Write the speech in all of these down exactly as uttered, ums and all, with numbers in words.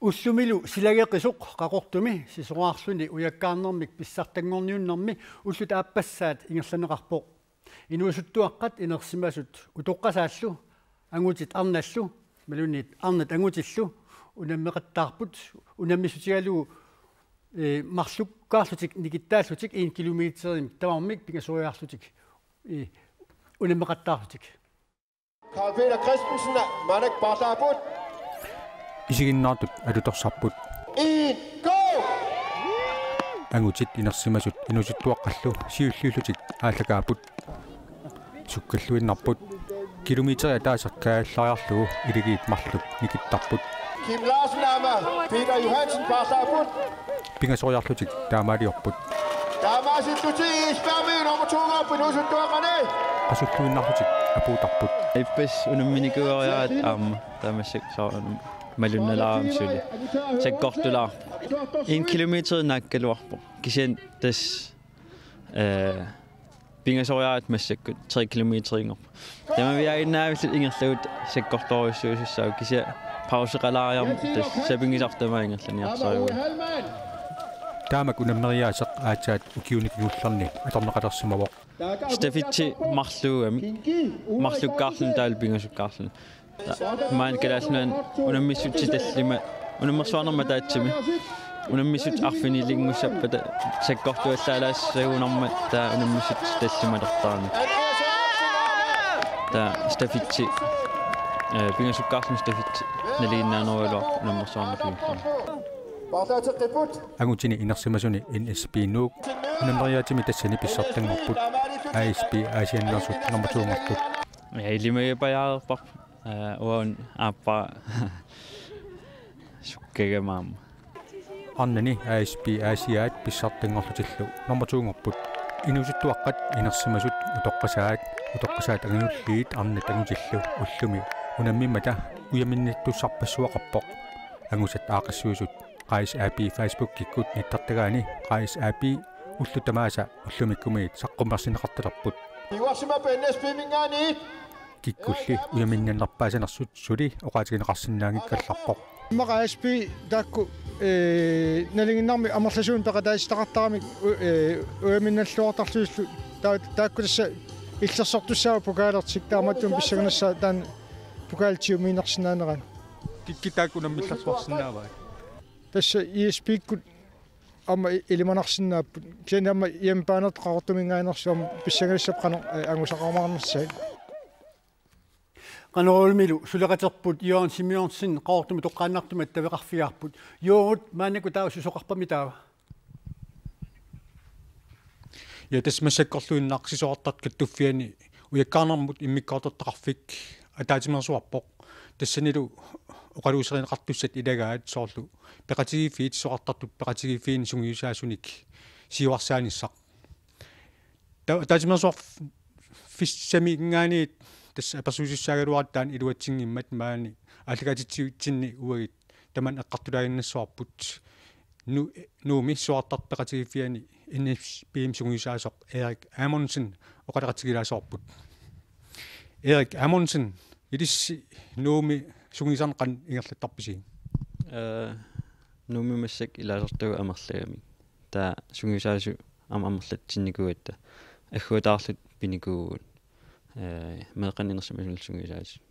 Ullumilu silageqisoq Qaqortumi sisorarluni ujakkaarnermik pissartanngorniunnermi ullut aappassaat ingerlanneqarpoq. Inuusuttuaqqat inersimasut utoqqasaallu angutit arnallu imaluunniit arnat angutillu unammeqattaarput, unammissutigalugu, ee, marlukkaarlutik nikittaallutik en kilometerimik tamarmik pingasoriarlutik, ee, unammeqattaarlutik. Karl Peter Christensen, Manik Bartaput. Isiginnaartut alutorsarput. En, go! Angutit inersimasut inuusuttuaqqallu siulliullutik aallakaapput. Sukkalluinnarput. Kilometeri ataaseq kaajallariarlugu iligiit marluk nikittarput. Kim Larsen aamma Peter Johansen Bartaput. Pingasoriarlutik taamaaliorput. Taamaasillutik isbjørnimik nummer to-nngorput inuusuttuaqqani. Qasulluinnarlutik apuuttarput. Ippassaq unamminikuuariaraat aamma tamassi soorunami malunnalaarami suli. Sakkortulaarpoq. En kilometer naakkaluarpoq. Kisianni tassa, ee, pingasoriaraat massakkut tre kilometeriinngorpoq. Tamaviaaginnaavilluta ingerlavugut sakkortoorujussuusussaavoq kisianni pauseqalaariarmat tassa sapinngisartut tamaat ingerlaniarsarivagut. Taamak unammeriaaseq aatsaat ukiuni kingullerni atorneqalersimavoq. Stafetti marluugamik, marlukkaarluni taavalu pingasukkaarluni. Maani Kalaallit Nunaanni unammissutsit tallimat, unammersuarnermut ataatsimi. Unammissutsit arfinilinngussappata sakkortuallaalaassagunarmat taava unammissutsit tallimalertarami. Taava stafetti, ee, pingasukkaarluni stafetti nalinginnaanerugaluarpoq unammersuarnermut kingullerni. Angutini inersimasuni N S B Nuuk unammeriaatsimi tassani pissartanngorput. A S B Aasianneersut nummer to-nngorput. Ja, ilimagipajaareerparput. Ee, uanga aappara sukkagama aamma. Arnani A S B Aasiaat pissartanngorlutillu nummer to-nngorput. Inuusuttuaqqat inersimasut utoqqasaat, utoqqasaat angajulliit arnat angutillu ullumi unammimmata ujaminnittussarpassuaqarpoq. Angusat aaqqissuisut Qais A B Facebookikkut nittartagaani Qais A B ullut tamaasa ullumikkumiit saqqummersinneqartalerput. Iuarsimappat N S B-minngaanniit. Kikkulli ujaminnannerpaasanersut suli oqaatigineqarsinnaanngikkallarpoq. Immaqa A S B taakku, ee, nalinginnarmi amerlasuunik peqataatitaqartaramik, u-, ee, ujaminnalluartarlutillu taa-, taakku tassa illersortussaavoq pokaalertik taamaattumik pissanganassaaq taanna pokaali tiumiinnarsinnaanerani. Kikkut taakku unammillersuarsinnaavaat? Tassa I S B-kkut aamma i-, ilimanarsinnaapput. Kisianni aamma hjemmebane Qaqortuminngaanneersoq aamma pissangalassapput qanoq, ee, angusaqarumaarnissaat. Qanorluunniit suleqaterput Jørgen Simonsen Qaqortumi toqqaannartumik attaveqarfigaarput. Jørgen, maannakkut taava susoqarpami taava? Ja, tassa massakkorluinnaq sisorartartut kattuffianni ujakkaarnermut immikkoortortaqarfik ataatsimeersuarpoq. Tassanilu oqaluuserineqartussat ilagaat soorlu peqatigiiffiit sisorartartut peqatigiiffiini sungiusaasunik siuarsaanissaq. Ta-, ataatsimeersuarfissaminngaanniit tassa apersuisussaagaluaratta taanna iluatsinngimmat maani aallakaatitsivitsinni uagut tamanna eqqartulaaginnassavarput. Nu-, Nuummi sisorartartut peqatigiiffianni N S B-mi sungiusaasoq Erik Amundsen oqaloqatigilaasoorput. Erik Amundsen, ilissi Nuummi sungiusarneq qanoq ingerlattarpisi? Ee, Nuummi massakkut ilaasortagut amerlagamik. Taava sungiusaasut aamma amerlatsinnikuugatta agguataarluta pinikuuvugut, ee, meeqqanut inersimasunullu sungiusaasut.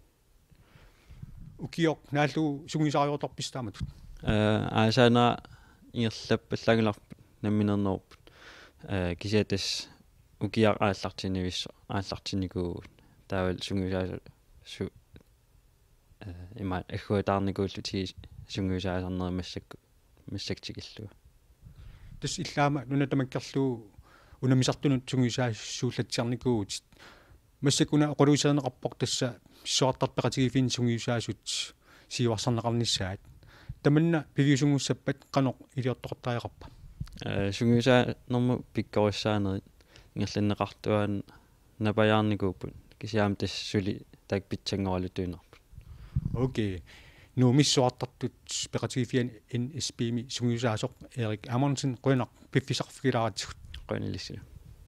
Ukioq naallugu sungiusariortarpisi taamatut? Ee, aasaanera ingerlappallaanngilarput nammineernerupput. Ee, kisianni tassa ukiaq aallartinnivissoq, aallartinnikuuvugut. Taavalu sungiusaasut su-, ee, imaat agguataarnikuullutigit sungiusaasarnerit massakkut, massakkut tikillugu. Tassa illit aamma nuna tamakkerlugu unammisartunut sungiusaasuullatsiarnikuuvutit. Massakkut una oqaluuserineqarpoq tassa sisorartartut peqatigiiffiini sungiusaasut siuarsarneqarnissaat. Tamanna piviusunngussappat qanoq iliortoqartariaqarpa? Ee, sungiusaanermut pikkorissaanerit ingerlanneqartuaannarpajaarnikuupput. Kisianni aamma tassa suli taakku pitsanngoralutuinnarput. Okay. Nuummi sisorartartut peqatigiiffianni N S B-mi sungiusaasoq Erik Amundsen, qujanaq piffissaqarfigilaaratsigut. Qujanaq ilissilu.